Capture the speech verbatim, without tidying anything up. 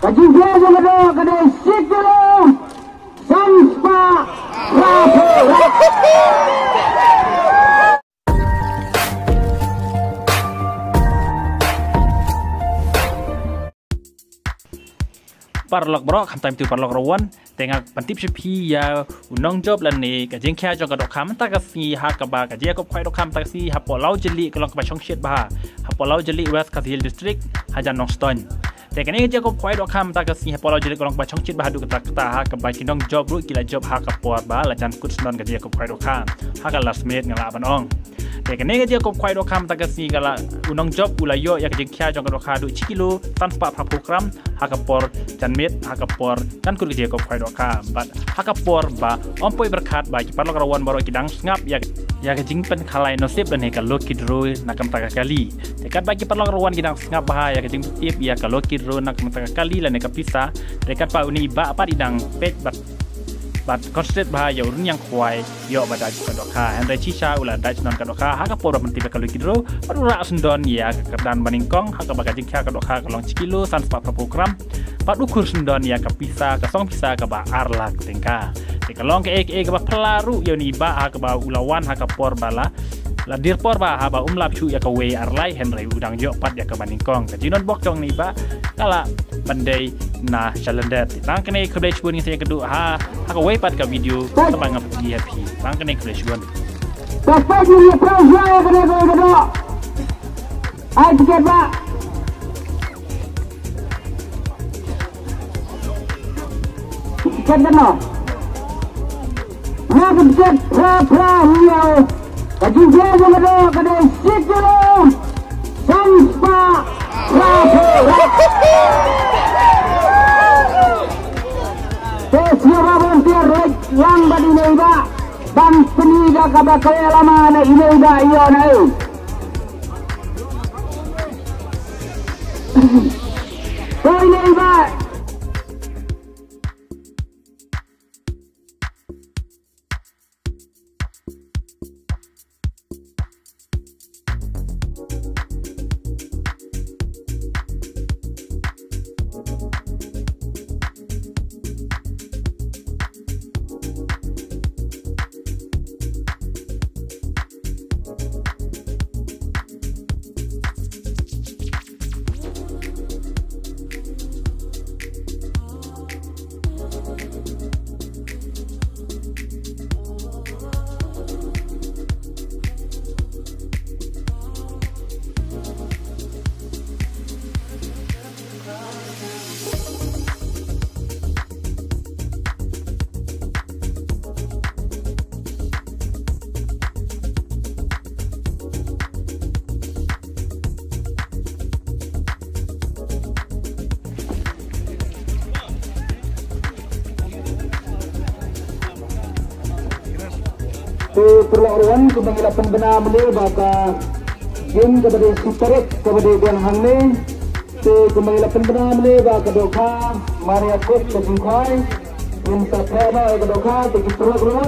Ka jingkhia jong ka doh ka dei shi kilo san spah phra phew. Paralok baroh, khamtam tu paralok rawan, te nga pyntip sha phi ïa u nongjop lane ka jingkhia jong ka dohkha mynta ka sngi ha kaba ka jingïakob khwai dohkha mynta ka sngi hapoh Lawjylli ka long kaba shongshit bha hapoh Lawjylli, West Khasi Hills District, hajan Nongstoiñ. Te kane ka jingïakob khwai dohkha mynta ka sngi hapoh Lawjylli ka long kaba shongshit bha haduh katta katta ha kaba ki nongjop ruh ki la jop ha ka por ba la jan kut syndon ka jingïakob khwai dohkha ha ka last minute, nga lah ban ong. Te kane ka jingïakob khwai dohkha mynta ka sngi ka la, u nongjop u la ïoh ïa ka jingkhia jong ka dohkha haduh shi kilo san spah phra phew gram ha ka por janmiet, ha ka por jan kut ka jingïakob khwai dohkha. Bad ha ka por ba ym poi byrkhat ba ki paralok rawan baroh ki dang sngap ïa, ïa ka jingpynkhalai nasib lane ka lucky draw na ka bynta ka kali. Te katba ki paralok rawan ki dang sngap bha ïa ka jingpyntip ïa ka lucky draw na ka bynta ka kali lane ka pisa, te katba une i bah pat i dang peit bad, bad concentrate bha ïa u rynïeng khwai ïoh ba dait ka dohkha. Hynrei shisha u la dait syndon ka dohkha ha ka por ba pyntip ïa ka lucky draw, bad u rah syndon ïa ka kyrdan banyngkong ha kaba ka jingkhia ka dohkha ka long shi kilo san spah phra phew gram. Bad u khur syndon ïa ka pisa, ka song pisa kaba ar lak tyngka. Te ka long kaei kaei kaba phylla ruh ïa une i bah ha kaba u la wan ha ka por ba la, la dier por bha haba um lap shuh ïa kawei ar lai, hynrei u dang ïoh pat ïa ka banyngkong. Ka jingdon bok jong une i bah ka lah ban dei na shalyndet. Tang kane, khublei shibun, ngin sa ïakynduh ha, ha kawei pat ka video kaba ngam pynmih ïa phi. Tang kane, khublei shibun. Ka fight ni ïa pyrshah ïa kane ka doh. Ai tiket bah. Tiket kano? Na ka tiket phra phra hynñiew. Ka jingkhia jong ka doh ka dei shi kilo san spah phra phew. Te sngewbha volunteer leit lang bad ine i bah ban pyni da kaba kawei lama na ine i bah ïoh na ei. Ko ine i bah. Te paralok ruh, kumba ngi la pynbna mynne ba ka game kaba dei Super Eight kaba dei biang hangne. Te kumba ngi la pynbna mynne ba ka dohkha mar ïakob ka jingkhwai. Ngin sa phah noh ïa ka dohkha, te ki paralok ruh